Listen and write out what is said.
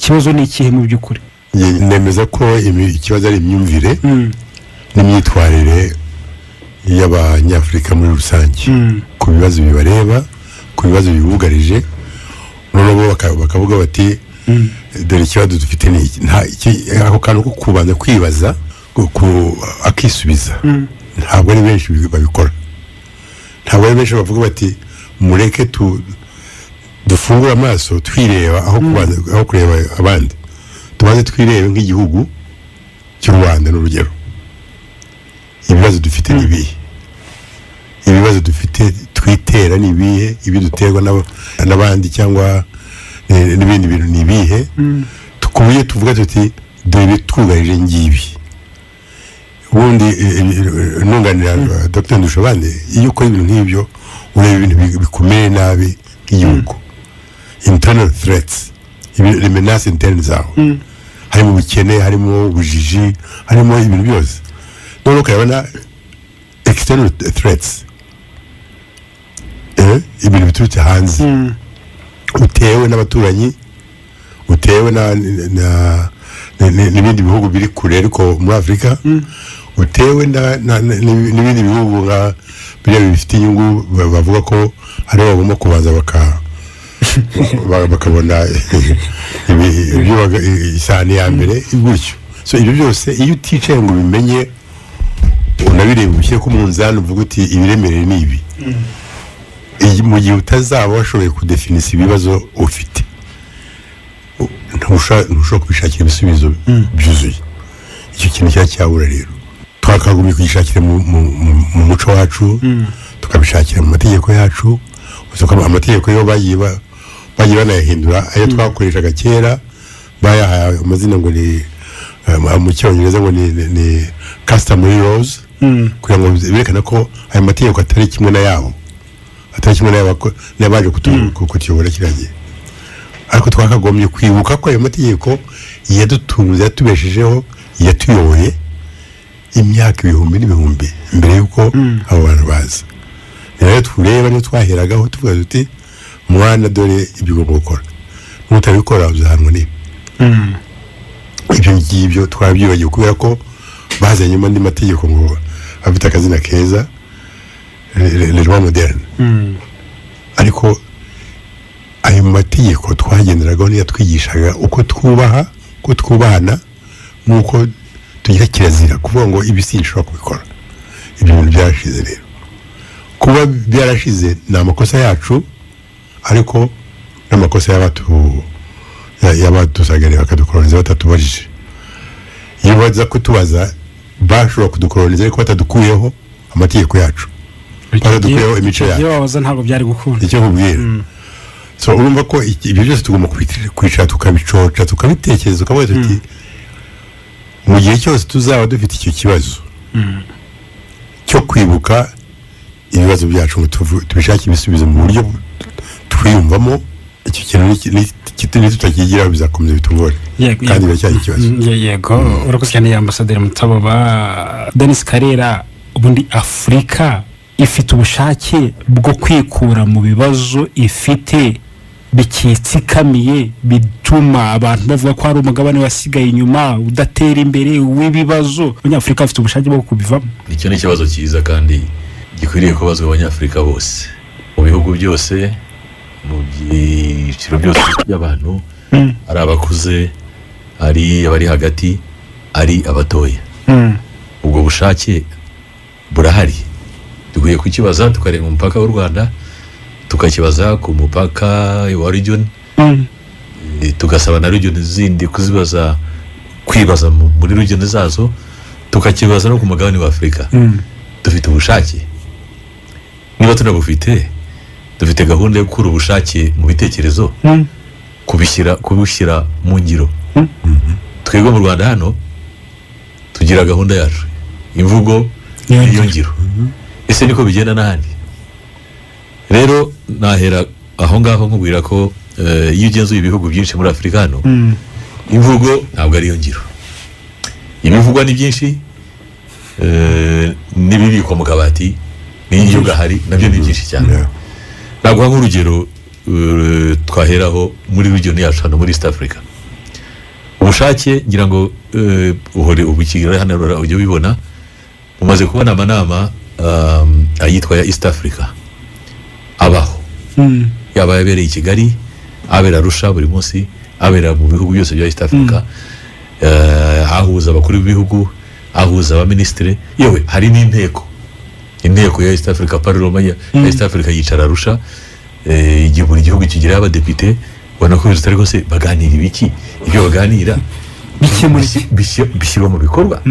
Ikibazo ni ikihe mu by'ukuri? Njye nemeza ko ikibazo ari imyumvire n'imyitwarire y'Abanyafurika muri rusange ku bibazo bibareba, ku bibazo bibugarije. Noneho bo bakavuga bati: "Dore ikibazo dufite ni iki." Nta ako kantu ko kubanza kwibaza, akisubiza, ntabwo ari benshi babikora. Ntabwo ari benshi bavuga bati: "Mureke dufungure amaso twireba, aho kubanza, aho kureba abandi, tubanze twirebe nk'igihugu cy'u Rwanda." Ni urugero, ibibazo dufite ni ibihe? Ibibazo dufite twitera ni ibihe? Ibyo duterwa n'abandi cyangwa n'ibindi bintu ni ibihe? Ku buryo tuvuga tuti: "Dore ibitwugarije ngibi." Ubundi nunganira Dr Ndushabande, iyo ukora ibintu nk'ibyo, ureba ibintu bikomeye nabi nk'igihugu, internal threats, les menaces internes zawe, harimo ubukene, harimo ubujiji, harimo ibintu byose. Noneho ukabona external threats, ibintu biturutse hanze, utewe n'abaturanyi, utewe n'ibindi bihugu biri kure ariko muri Afurika, utewe n'ibindi bihugu nka biriya bifite inyungu, bavuga ko aribo bagomba kubanza bakabona ibyo isahani ya mbere gutyo. So ibyo byose, iyo uticaye ngo ubimenye, unabirebe, ubishyire ku munzani, uvuga uti: "Ibiremereye ni ibi." Mu gihe utazaba washoboye kudefinisa ibibazo ufite, ntushobora kubishakira ibisubizo byuzuye. Icyo kintu cyaba cyabura rero, twakagombye kugishakira mu muco wacu, tukabishakira mu mategeko yacu. Gusa ko amategeko yo bagiye banayahindura, ayo twakoreshaga kera bayahaye amazina ngo ni mu Cyongereza ngo ni customary laws, kugira ngo berekane ko ayo mategeko atari kimwe n'ayabo, atari kimwe n'abaje kutuyobora kiriya gihe. Ariko twakagombye kwibuka ko ayo mategeko yadutunze, yatubeshejeho, yatuyoboye imyaka ibihumbi n'ibihumbi mbere y'uko abo bantu baza. Ni nayo tureba, niyo twaheragaho tuvuga tuti: "Mwana, dore ibyo ugomba gukora, nutabikora uzahanwa n'ibi." Ibyo ngibyo twabyibagiwe kubera ko bazanyemo andi mategeko ngo afite akazina keza, les lois modernes. Ariko ayo mategeko twagenderagaho niyo yatwigishaga uko twubaha, uko twubahana, n'uko tugira kirazira kuvuga ngo ibi sinshobora kubikora. Ibyo bintu byarashize rero. Kuba byarashize ni amakosa yacu, ariko n'amakosa y'abadusagarira bakadukoloniza batatubajije. Iyo baza kutubaza, bashobora kudukoloniza ariko batadukuyeho amategeko yacu, batadukuyeho imico yacu. Iyo babaza ntabwo byari gukunda. Icyo nkubwira, so urumva ko ibyo byose tugomba kwicara tukabicoca, tukabitekereza, tukavuga tuti: mu gihe cyose tuzaba dufite icyo kibazo cyo kwibuka ibibazo byacu ngo tubishake ibisubizo mu buryo twiyumvamo, icyo kintu nitutakigiraho bizakomeza bitugore. Kandi biracyari ikibazo. Yego, urakoze cyane, Ambasaderi Mutaboba. Denis Karera, ubundi Afurika ifite ubushake bwo kwikura mu bibazo ifite bikitsikamiye, bituma abantu bavuga ko hari umugabane wasigaye inyuma, udatera imbere, w'ibibazo? Abanyafurika bafite ubushake bwo kubivamo? Icyo ni ikibazo cyiza kandi gikwiriye kubazwa Abanyafurika bose, mu bihugu byose, mu byiciro byose by'abantu, ari abakuze, ari abari hagati, ari abatoya. Ubwo bushake burahari? Dukwiye kukibaza tukarenga umupaka w'u Rwanda, tukakibaza ku mupaka wa region, tugasaba na region zindi kuzibaza, kwibaza muri region zazo, tukakibaza no ku mugabane wa Afurika. Dufite ubushake? Niba tunabufite, dufite gahunda yo gukura ubushake mu bitekerezo, kubushyira mu ngiro? Twebwe mu Rwanda hano tugira gahunda yacu: imvugo niyo ngiro. Ese niko bigenda n'ahandi? Rero nahera aho ngaho nkubwira ko iyo ugenzuye ibihugu byinshi muri Afurika hano, imvugo ntabwo ariyo ngiro. Ibivugwa ni byinshi, n'ibibikwa mu kabati n'iyo gahari nabyo ni byinshi cyane. Naguha nk'urugero, twaheraho muri region yacu hano muri East Africa. Ubushake, ngira ngo uhore ubu Kigali hano ujya ubibona, mumaze kubona amanama ayitwa ya East Africa abaho, yaba yabereye i Kigali, abera Arusha buri munsi, abera mu bihugu byose bya East Africa, ahuza abakuru b'ibihugu, ahuza abaminisitiri, yewe hari n'inteko, inteko ya East Africa, parliament ya East Africa yicara Arusha. Igihe buri gihugu kigiraho abadepite, ubona ko bitari rwose baganira ibiki, ibyo baganira Bikemura iki? Bishyirwa mu bikorwa.